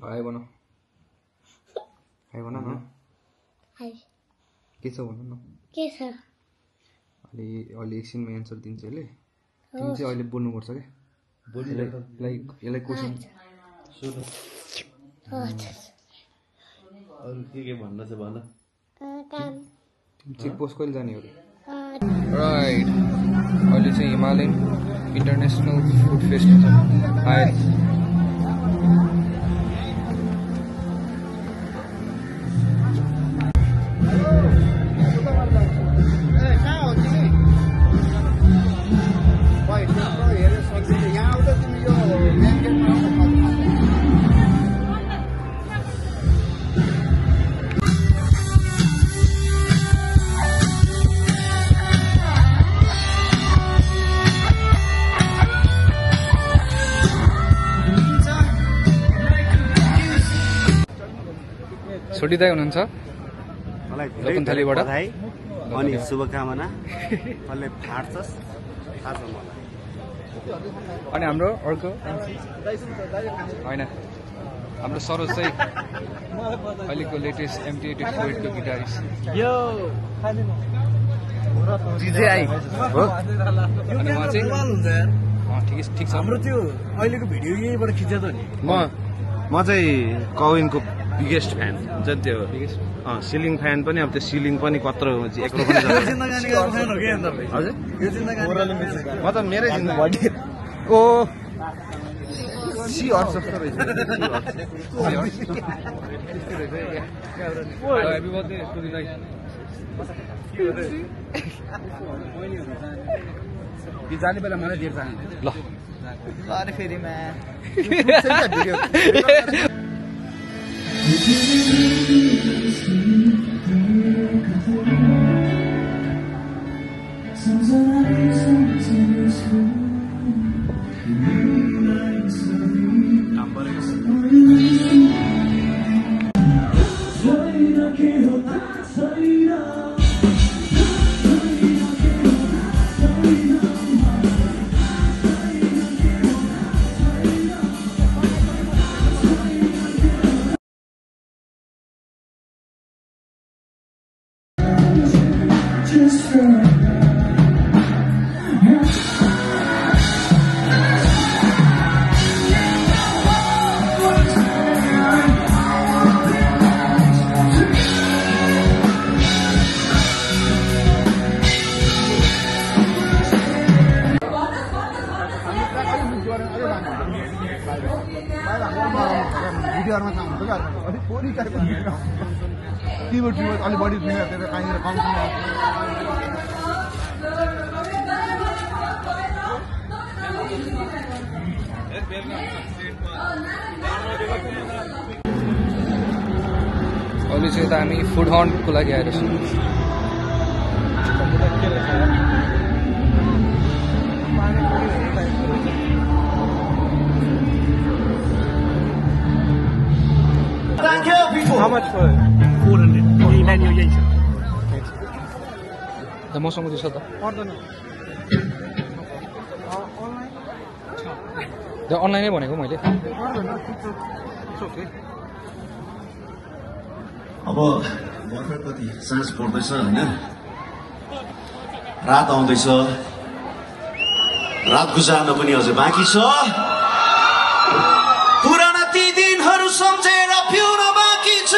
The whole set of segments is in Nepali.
हाय भन न हाय के छ भन न के छ अलि एकछिनमा एन्सर दिन्छ यसले तिमी चाहिँ अहिले बोल्नु पर्छ के यसलाई क्वेशन सोध्नु अरु के भन्न छ भन काम तिमी चेक पोस्ट कहिले जाने हो राइट अहिले चाहिँ हिमालयन इन्टरनेसनल फुड फेस्ट छ हाय छोटी दाइ हुनुहुन्छ मलाई लोकन्थलीबाट अनि शुभकामना कसले फाड्छस् थाहा छ मलाई अनि हाम्रो अर्को हैन हाम्रो सरोज चाहिँ अहिलेको लेटेस्ट MT84 को गिटारिस्ट यो DJ आई हो अनि म चाहिँ ठिक छ हाम्रो त्यो अहिलेको भिडियो यहीबाट खिचेछ नि म चाहिँ कविनको बिगेस्ट फ्यान हुन्छ नि त्यो सिलिङ फ्यान पनि अब त्यो सिलिङ पनि कत्रो एक्लो पनि म त मेरै जिन्दगी ओ सी हर्स जस्तो रहेछ ह्यापी बर्थडे टु दी जाने बेला मलाई दिएर जाने ल अरे फेरिमा भिडियोहरुमा काम हुन्छ अलि पोरी टाइपको कीबोर्ड अलि बढी फिङ्गर काहीँनिर कम अहिले चाहिँ त हामी फुड हन्टको लागि आएर छौँ How much for it? 400. मसँग चाहिँ छ त अनलाइनै भनेको मैले अब भर्खरपति साँझ पर्दैछ होइन रात आउँदैछ रात गुजार्न पनि अझै बाँकी छ पुराना ती दिनहरू सम्झेर पिउन बाँकी छ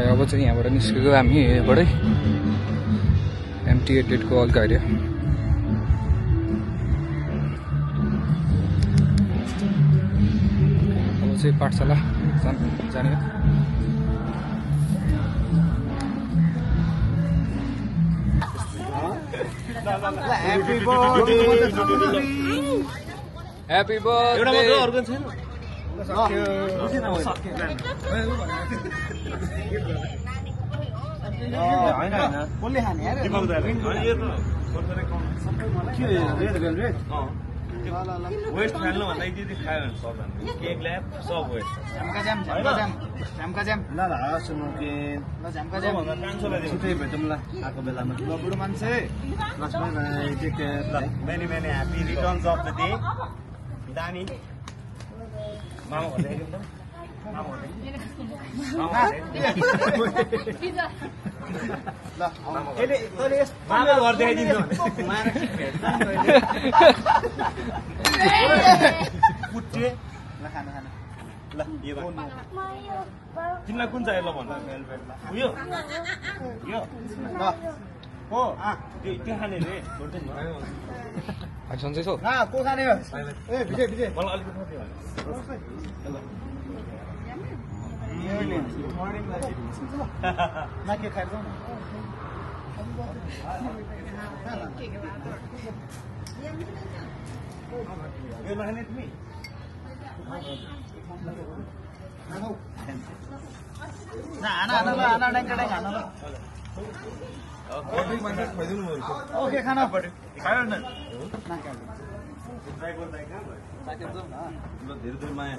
अब चाहिँ यहाँबाट निस्केको हामी यहाँबाटै MT88 को अगाडि चाहिँ पाठशाला जाने हो। Happy birthday. वेस्ट फाल्नु भन्दा यति खायो भने सक्दैन केक ल्याब सब वेस्ट ल छिटै भेटौँ ल आएको बेलामा ल बुढो मान्छे many many happy returns of the day दामी मामा भन्दै घर देखाइदिन्छ पुट्टे ल खाना खाना ल यो तिमीलाई कुन चाहियो ल भन्नु उयो यो ल हो त्यो खाने रे सन्चै छौ? को खाने हो ए विजय विजय मलाई अलिकति के खाएर जाउँ यो नखाने तिमी ओके खाना खायो न धेरै माया